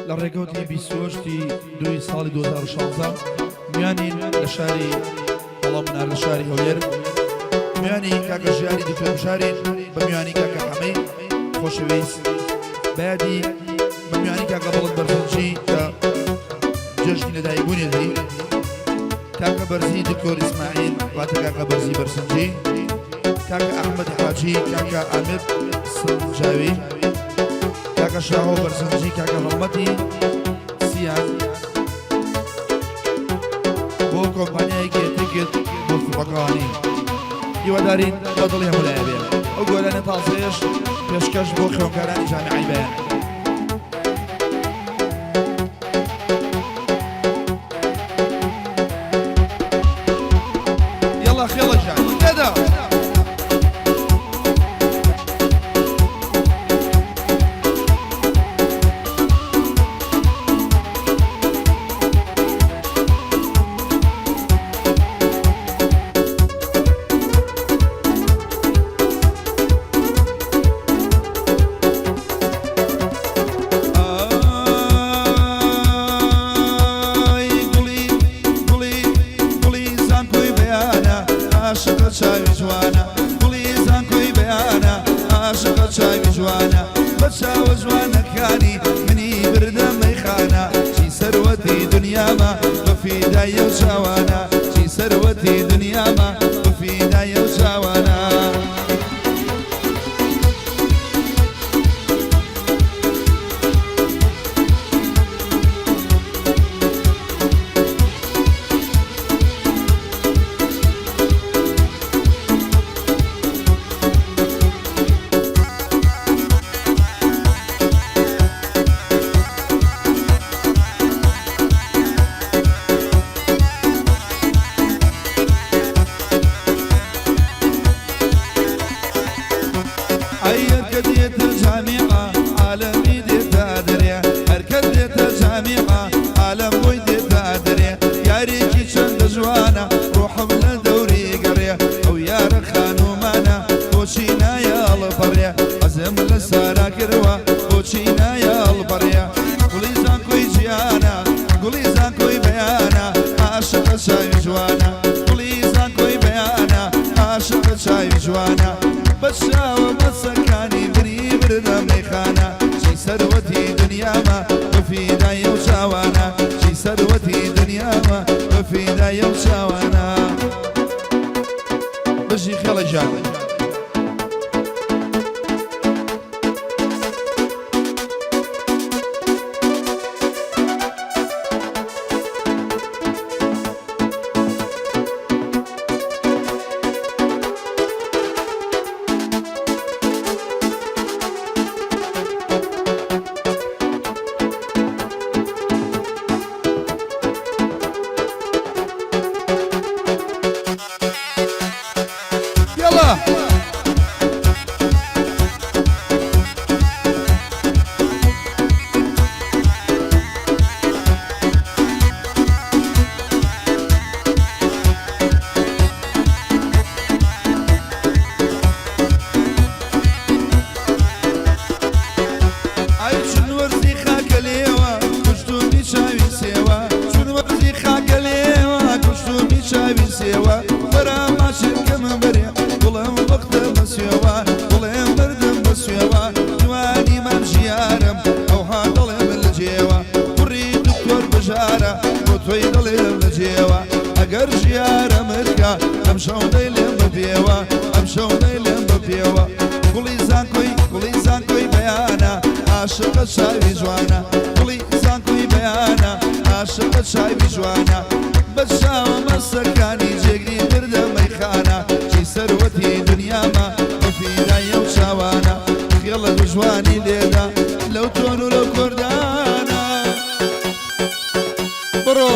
لە ڕێکەوتی 28 دووی ساڵی 2016 میانین لە شاری هەڵەمنار لە شاری هەولێر، میانی کاکە ژیاری دکتۆر بژارین، بە میانی کاکە حەمەی خۆشەویست بەیادی، بە میانی کاکە بەڵت بەرزنجی کە جەژنی لەدایکبوونیەتی، کاکە بەرزی دکتۆر ئیسماعیل واتە کاکە بەرزی بەرزنجی، کاکە ئەحمەد حاجی، کاکە ئامێد سنجاوی، کاکە شاهۆ بەرزنجی، کاکە هەڵمەتی سیان بۆ کۆمپانیای گێتگت بۆ فڕۆکەوانی. هیوادارین بە دڵی هەموو لایە بێ. ئەو گۆرانیە تازەیەش پێشکەش بۆ خوێندکارانی جامیعەی بەیان. یەڵا خێڵە گیان لێدە. ئای گوڵی گوڵی گوڵی زانکۆی بەیانە عاشقە چاوی جوانە گوڵی زانکۆی بەیانە عاشقە چاوی جوانە بە چاوە جوانەکانی منی بردە مەیخانە چی سەروەتی دنیامە بە فیدای ئەو چاوانە چی سەروەتی دنیامە بە فیدای ئەو چاوانە. ئەی هەرکە دێتە جامیعە عالەمی دێتە دەرێ، هەرکە دێتە جامیعە عالەم بۆی دێتە دەرێ، یارێکی چەندە جوانە ڕۆحم لە دەوری گەڕێ، ئەو یارە خانوومانە بۆچی نایە هەڵپەڕێ، حەزم لە سارا کردوە بۆچی نایە هەڵپەڕێ، گوڵی زانکۆی جیهانە گوڵی زانکۆی بەیانە عاشقە چاوی جوانە، گوڵی زانکۆی بەیانە عاشقە چاوی جوانە، بە چاوە مەسەکانی منی بردە مەیخانە، چی سەروەتی دنیامە بە فیدای ئەو چاوانە، چی سەروەتی دنیامە بە فیدای ئەو چاوانە. بژی خێڵە گیان. یەڵا. ئای چون وەرزی خاکە لێوە کوشتومی چاوی سێوە، چون وەرزی خاکە لێوە کوشتومی چاوی سێوە، وەرە ماچێکم بەرێ گوڵم وەختە بەسێوە، گوڵێم بردم بەسێوە، جوانی مام ژیارم ئەوها دەڵێم لە جێوە، کوڕی دکتۆر بژارە بۆ تۆی دەڵێم لە جێوە، ئەگەر ژیارە مرکە ئەمشەو دەی لێم بەپێوە، ئەمشەو دەی لێم بەپێوە. گوڵی زانکۆی گوڵی زانکۆی بەیانە عاشقە چاوی جوانە، گوڵی زانکۆی بەیانە عاشقە چاوی جوانە، بە چاوە مەستەکانی جێگری بردە مەیخانە، چی سەروەتی دنیامە بە فیدای ئەو چاوانە، خێڵە جوانی لێدا لەو تۆن و لەو کوردانە. بڕۆ.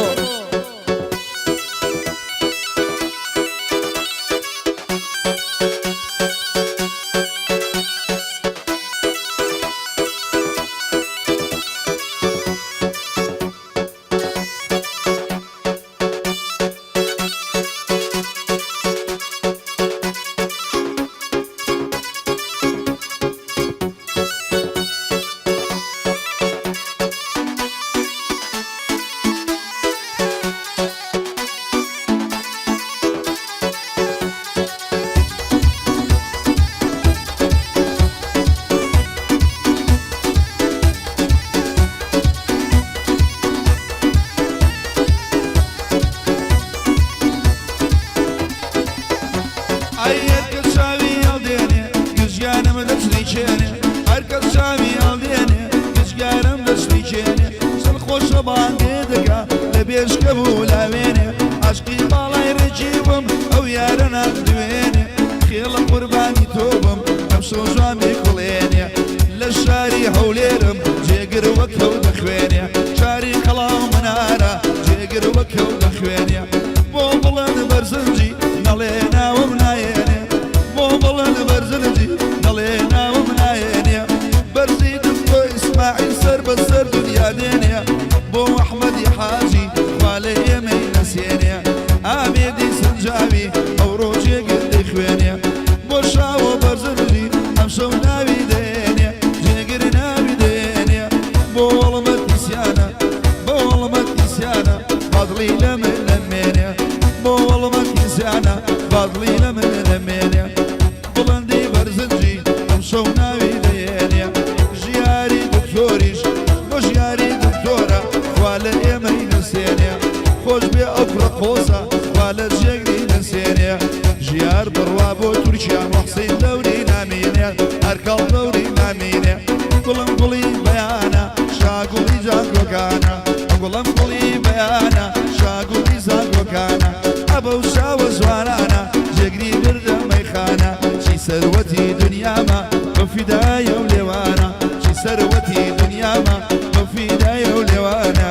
پێشکە بوو لاوێنێ عاشقی باڵای ڕێکی بم ئەو یارە نادوێنێ خێڵە قوربانی تۆ بم ئەمشەو جوان بێکوڵێنێ لە شاری هەولێرم جێگر وەک هەو دەخوێنێ شاری قەڵا و منارە جێگر وەک هەو دەخوێنێ بۆ بڵند بەرزنجی نەڵێ ناوم نایێنێ بۆ بڵند بەرزنجی نەڵێ ناوم نایێنێ بەرزی دکتۆر ئیسماعیل سەر بە سەر دنیا دێنێ بۆ ئەحمەدی حاجی خوا لە ئێمەی نەسێنێ ئامێدی سنجاوی ئەوڕۆ جێگر دەیخوێنێ بۆ شاوە بەرزنجی ئەمشەو ناوی دێنێ جێگر ناوی دێنێ بۆ هەڵمەتی سیانە بۆ هەڵمەتی سیانە بادڵی لە من نەمێنێ بۆ هەڵمەتی سیانە بادڵی لە من نەمێنێ بڵندی بەرزنجی ئەمشەو ناوی دێنێ ژیاری دکتۆریش بۆ ژیاری دکتۆرە خوا لە ئێمەی نەسێنێ خۆش بێ ئەو کوڕە قۆزە خوا لە جێگری نەسێنێ ژیار بڕوا بۆ تورکیا موحسین دەوری نامینێ هەرکەڵ دەوری نامینێ گوڵم گوڵی بەیانە شاگوڵی زانکۆکانە گوڵم گوڵی بەیانە شاگوڵی زانکۆکانە ئەبە و شاوە جوانانە جێگری بردە مەیخانە چی سەروەتی دنیامە بە فیدایە و لێوانە چی سەروەتی دنیامە بە فیدایە و لێوانە.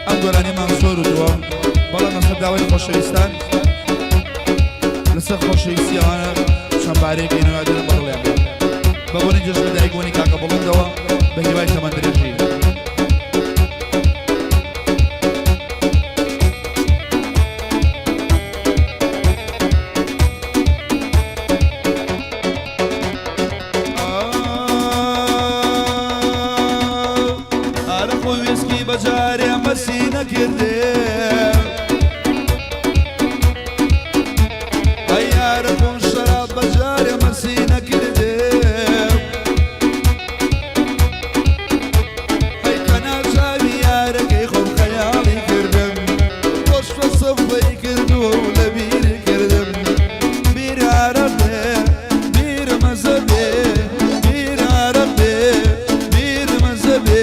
ئەم گۆرانیەمان زۆر وتووە بەڵام لەسەر داوای خۆشەویستان لەسەر خۆشەویستی ئەوانە چەند بارەیەک ئێنەوە دەرم بەدڵیان بێت بە بۆنی جەژنە دایکبوونی کاکە بڵندەوە بە هیوای تەمەن درێژی. ئارەق و ویسکی بەجارێ مەسی نەکردێ ئەی ئارەق و شەراب بەجارێ مەسی نەکردێ ئەی تەنها چاوی یارەکەی خۆم خەیاڵی کردم ڕۆشتە سفرەی کردووە و لەبیری کردم بیر عەرەبێ بیر مەزەبێ بیر عەرەبێ بیر مەزەبێ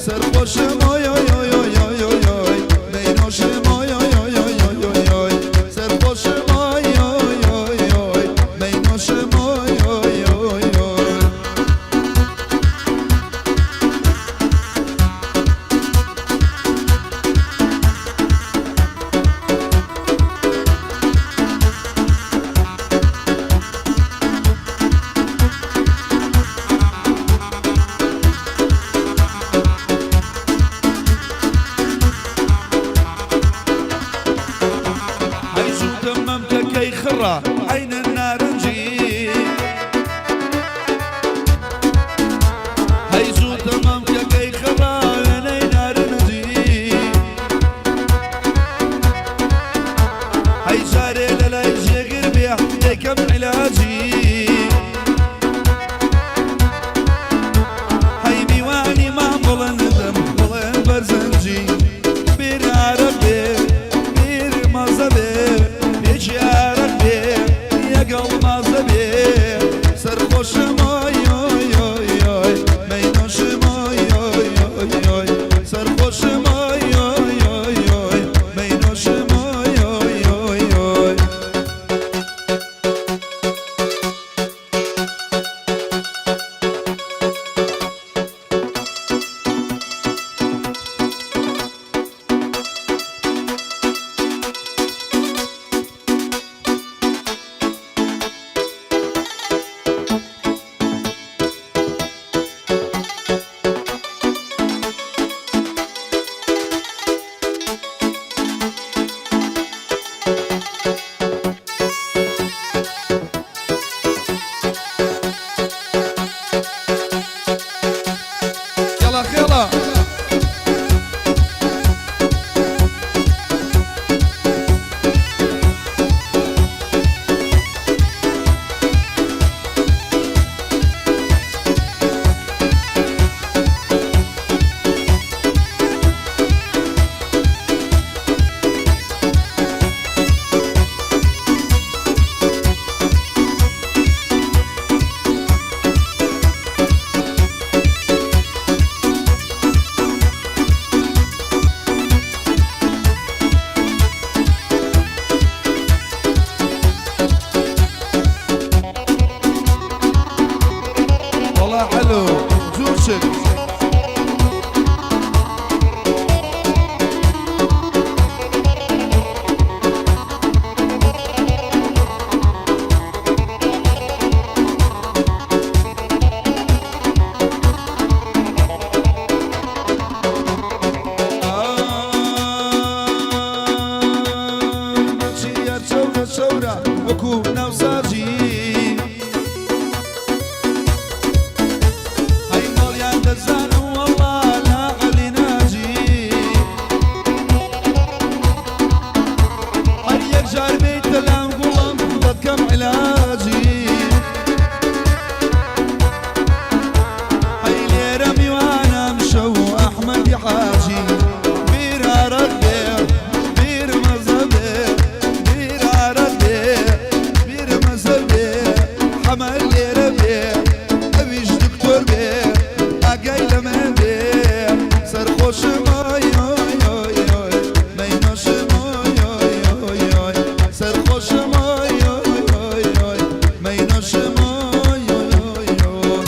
سەرخۆشم ئۆی ئۆی ئۆی ئۆی ئۆی ئۆی ئۆی. وەڵا عەلۆ جووچک. چیە چەورە چەورە وەکو ناوساجی هەی ماڵیان دەزانم وەڵا لا عەلی ناجی هەر یەک جار بێیتە لام گوڵم دەتکەم عیلاجی ئەی لێرە میوانم شەو ئەحمەدی حاجی بیر عەرەق بێ بیر مەزە بێ بیر عەرەق بێ بیر مەزە بێ حەمە لێرە بێ ئەویش دکتۆر بێ ئاگای لە من بێ سەرخۆشم ئۆی ئۆی ئۆی ئۆی مەینۆشم ئۆی ئۆی ئۆی ئۆی سەرخۆشم ئۆی ئۆی ئۆی ئۆی مەینۆشم ئۆی ئۆی ئۆی ئۆی.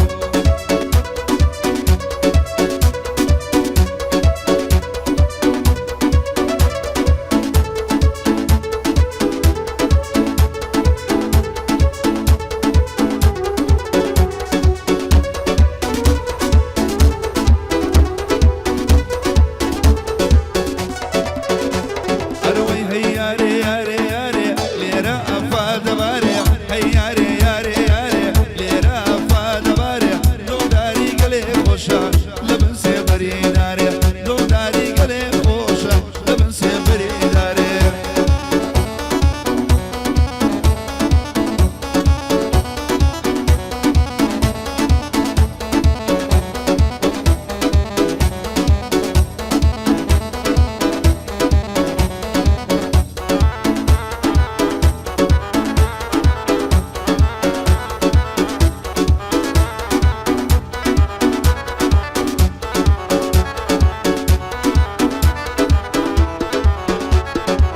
ئەرەوەی هەی یارێ یارێ یارێ لێرە ئەفا دەبارێ هەی یارێ یارێ یارێ لێرە ئەفا دەبارێ دڵداری گەلێ خۆشە لە بن سێبەری دارێ دڵداری گەلێ خۆشە لە بن سێبەری دارێ.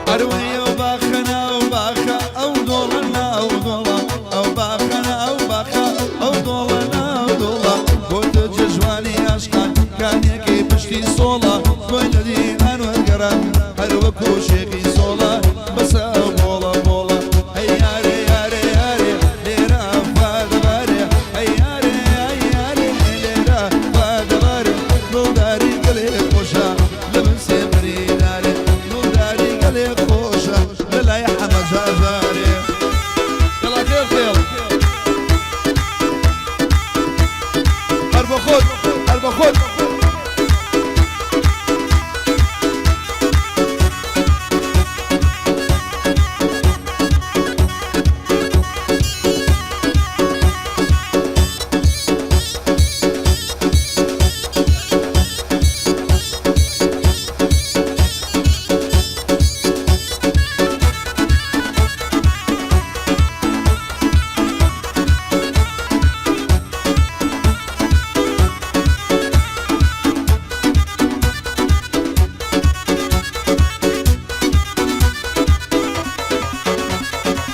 ئەروەی ئەو باخە ناو باخە ئەو دۆڵە ناو دۆڵە ئەو باخە ناو باخە ئەو دۆڵە ناو دۆڵە بۆتە جێژوانی عاشقان کانیەکەی پشتی سۆڵە گۆی لە دینان وەرگەڕان هەر وەکو شێخی سۆڵە بەسە ئەو بۆڵە بۆڵە هەی یارێ یارێ یارێ لێرە ئەفا دەبارێ هەی یارێ هەی یارێ لێرە ئەفا دەبارێ دڵداری گەلێ خۆشە لە بن سێبەری دارێ دڵداری گەلێ خۆشە لە لای حەمە جاجارێ یەڵا خێڵ خێڵ هەر بە خۆت هەر بە خۆت.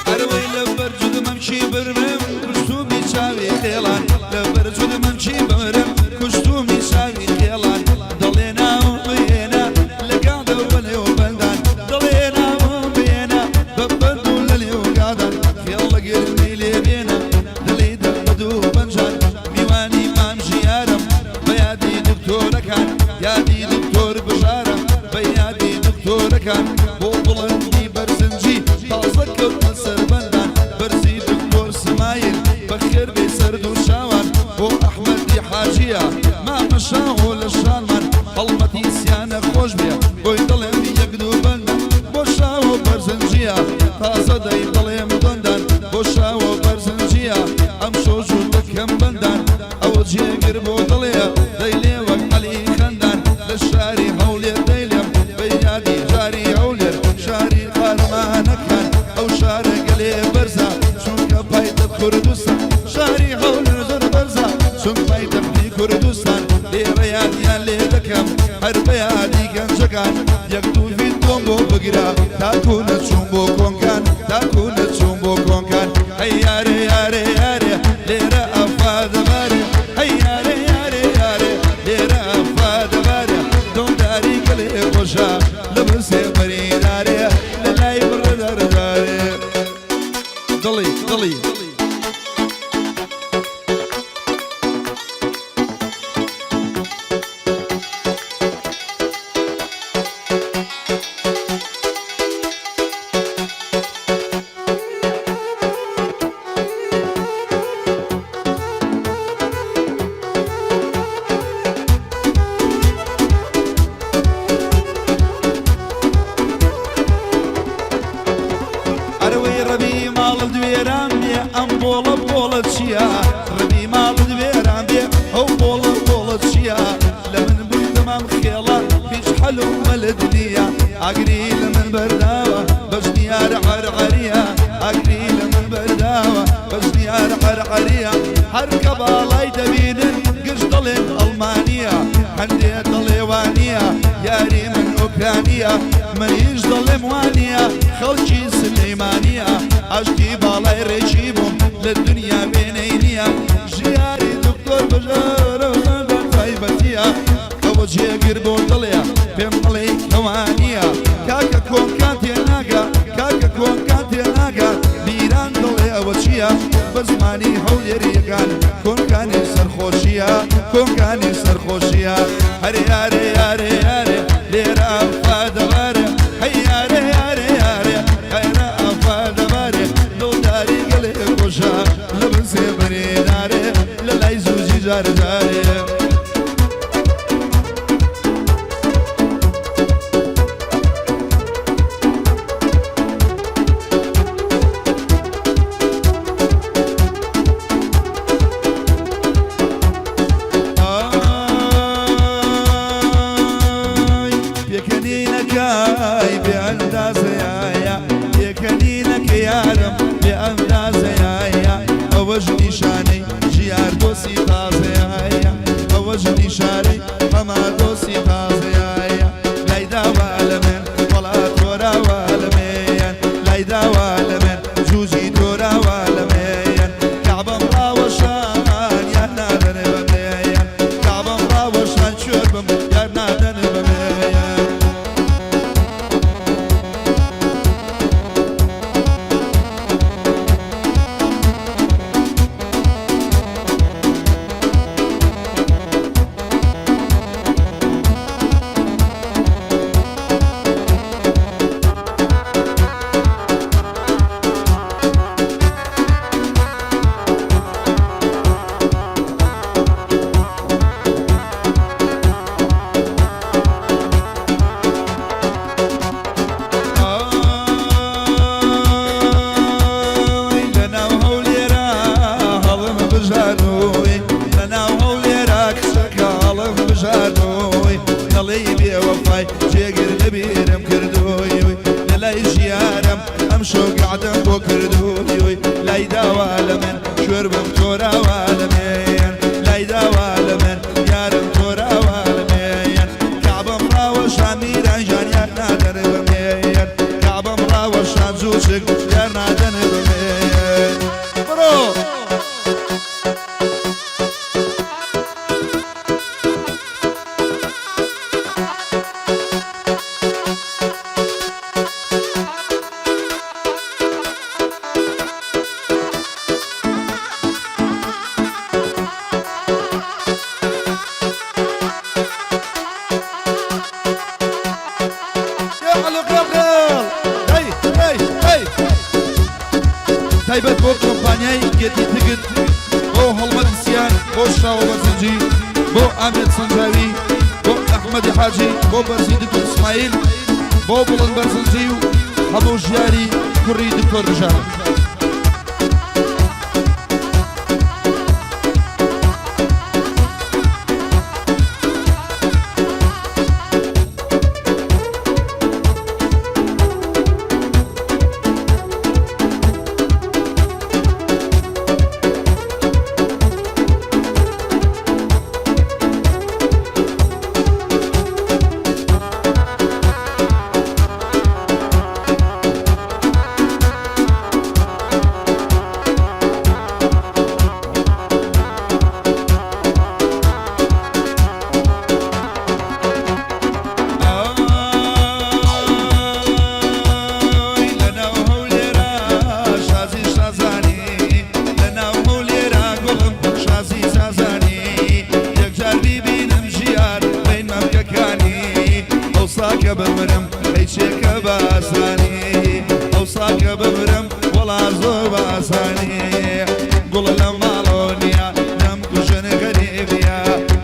ئەرەوەی لە بەرجود مەمکی برمم کوشتومی چاوی خێڵان لە بەرجود مەمکی بمرم کوشتومی چاوی خێڵان دەڵێ ناوم بهێنە لە گادە و لێو بەندان دەڵێ ناوم بهێنە بە بەند و لە لێو گادان خێڵ لە گرمی لێ بێنە دڵی دە بە دوو پەنجان میوانی مام ژیارم بە یادی دکتۆرەکان یادی دکتۆر بژارە بە یادی دکتۆرەکان بۆ بڵندی بەرزنجی تازە کەوتمە سەربەندان بەرزی دکتۆر سمایل بەخێر بێی سەرد و شاوان بۆ ئەحمەدی حاجیە مامە شاهۆ لە شانمان هەڵمەتی سیانە خۆش بێ بۆی دەڵێم یەک دوو بەندە بۆ شاهۆ بەرزنجیە تازە دەی دەڵێم دۆندان بۆ شاهۆ بەرزنجیە ئەمشۆ جووتەکەم بەندان ئەوە جێگر بۆ دڵێ دەیلێ وەک عەلی خەندان لە شاری هەولێر دەیلێم بە یادی جاری هەولێر شاری قارەمانەکان ئەو شارە گەلێ بەرزە چونکە پایتەخت کوردستان شاری هەولێر زۆر بەرزە چون پایتەختی کوردستان لێرە یادیان لێ دەکەم هەر بە یادی گەنجەکان یەک دوو ڤیدیۆم بۆ بگرە تاکو نەچووم بۆ کۆنکان تاکو نەچووم بۆ کۆنکان هەی یارێ یارێ یارێ لێرە ئەفا دەبارێ هەی. کۆشا لە بن سێبەری دارێ لە لای بڕە دەردارێ دڵی دڵی. ئەرەوەی ڕەبی ماڵت وێران بێ ئەم بۆڵە بۆڵە چییە؟ ڕەبی ماڵت وێران بێ ئەو بۆڵە بۆڵە چییە؟ لە من بووی تەمام خێڵە هیچ حەل و مەلت نییە ئاگری لە من بەرداوە بەژنیار عەرعەریە ئاگری لە من بەرداوە بەژنیار عەرعەریە هەر کە باڵای دەبینن گشت دەڵێن ئەڵمانیە هەندێ دەڵێ وانیە یاری من ئۆکرانیە منیش دەڵێم وانیە خەڵکی سلەیمانیە عاشقی باڵای ڕێکی بووم لە دنیا وێنەی نییە ژیاری دکتۆر بەژارە تایبەتیە ئەوە جێگر بۆ دڵێ پێم بڵێی کەوانیە کاکە کۆنکان تێناگا کاکە کۆنکان تێناگا میران دڵێ ئەوە چییە بە زمانی هەولێریەکان کۆنکانی سەرخۆشیە کۆنکانی سەرخۆشیە هەرێ یارێ یارێ یارێ لێرە ئەفا دەبارێ هەی یارێ یارێ یارێ هەرە ئەفا دەبارێ دڵداری گەلێ خۆشە لە بن سێبەری دارێ لە لای زوجی جار جارێ. ئای پێکەنینەکای بێ ئەندازەیە پێکەنینەکە یارم بێ ئەندازەیە ئەوەش نیشانەی ژیار دۆسی تازەیە ئەوەش نیشانەی هەما دۆسی تازەیە لای داوا لە من وەڵا تۆراوە لە من لای داوا لە من جوجی تۆراوە لە من کەعبەم ڕاوەشان یار نادەن بە من کەعبەم ڕاوەشان کوێر بم یار نادەن بە من. ئای لەناو هەولێرا هەڵم بژاردووی لەناو هەولێرا کچەکە هەڵم بژاردووی دەڵێی بێوەفای جێگر لەبیرم کردووی لەلای ژیارم ئەمشەو گەعدەم بۆ کردووی لای داوا لە من کوێر بم تۆراوا لە من لای داوا لە من یارم تۆراوا لە من کەعبەم ڕاوەشان میران گیان یار نادەن بە من کەعبەم ڕاوەشان جووچک یار نادەن بە من بڕۆ. تایبەت بۆ کۆمپانیای گێتی تگت بۆ هەڵمەتی سیان بۆ شاوە بەرزنجی بۆ ئامێد سنجاوی بۆ ئەحمەدی حاجی بۆ بەرزی دکتۆر ئیسماعیل بۆ بڵند بەرزنجی و هەموو ژیاری کوڕی دکتۆر بژار.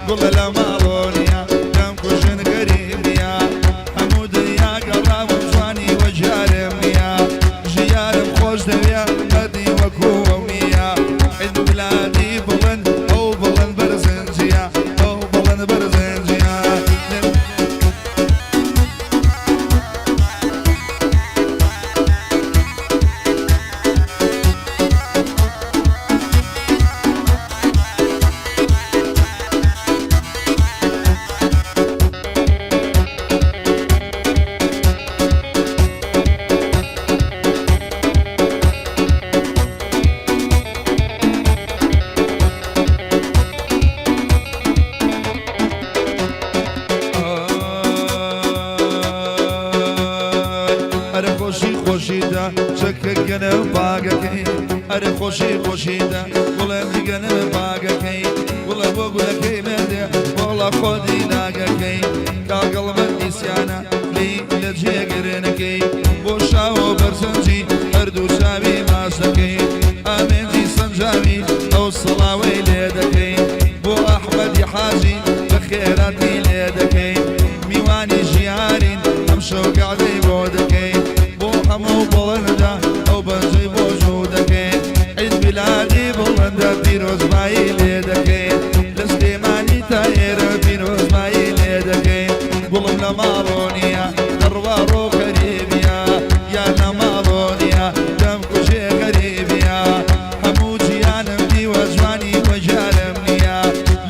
گوڵە لە ماڵۆنیە دەمکوژن غەریب نیە هەموو دنیا گەڕاوم جوانی وەجارم نیە ژیارم خۆش دەوێ مەردی وەکو ئەو نیە عید میلادی بڵند ئەو بڵند بەرزنجیە ئەو بڵند بەرزنجیە. ئەرێ خۆشی خۆشیدا چەکە گەنم باگەکەی ئەرێ خۆشی خۆشیدا گوڵم گەنم باگەکەی گوڵە بۆ گولەکەی مێردێ بۆڵە خۆدی ناگەکەی کاگەڵ بەندی سیانە لی لە جێگرنەکەی بۆ شاوە بەرزنجی هەردوو چاوی ماچ دەکەی ئامێنجی سەنجاوی ئەو سڵاوەی لێ دەکەی بۆ ئەحمەدی حاجی بە خێراتی لێ دەکەی میوانی ژیارین ئەمشەو گەعدەی بۆ دەکەی بۆ هەموو بڵندە ئەو بەنجەی بۆ جوو دەکەی عید میلادی بڵندە پیرۆزبایی لێ دەکەی لە سلێمانی تا ئێرە پیرۆزبایی لێ دەکەی گوڵم لە ماڵۆ نییە دەڕوا ڕۆ غەریبیە یان لە ماڵۆ نییە دەمکوژێ غەریبیە هەموو جیهانم دیوە جوانی وەجارم نییە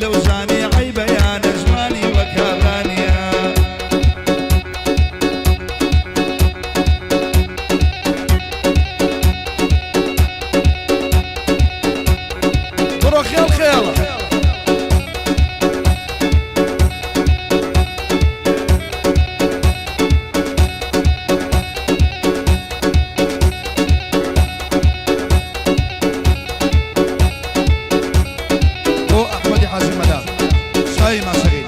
لەو جامیعەی بەیانە جوانی وەکابرا نییە. بڕۆ خێڵ خێڵە. بۆ ئەحمەدی حاجی مەلا چای ماسەکەی.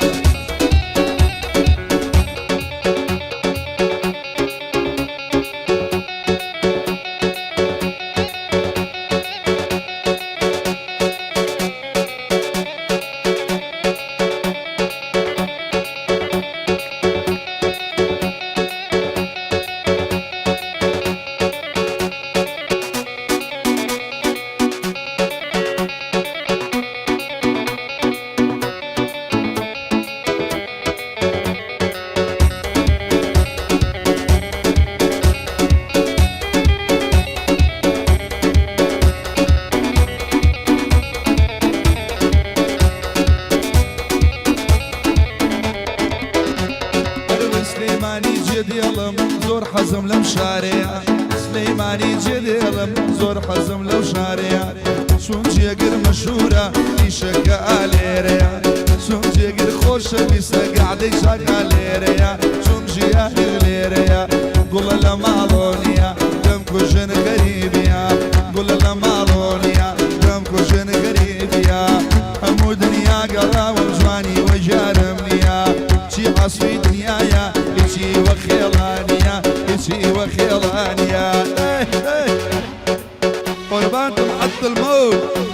ئەرێ سلێمانی جێ دێڵم زۆر حەزم لەم شارەیە سلەیمانی جێ دێڵم زۆر حەزم لەو شارەیە چون جێگر مەشهورە ئیشەکە ئالێرەیە چون جێگر خۆشە ویستە گەعدەی چاکا لێرەیە چون ژیانی لێرەیە گوڵە لە ماڵۆ نییە دەمکوژن غەریبیە گوڵە لە ماڵۆ نییە دەمکوژن غەریبیە هەموو دنیا گەڕاوم جوانی وەژارم نییە چی عەسری دنیایە هیچی وە خێڵانیە هیچی وە خێڵانیە. قوربانتم حتى الموت.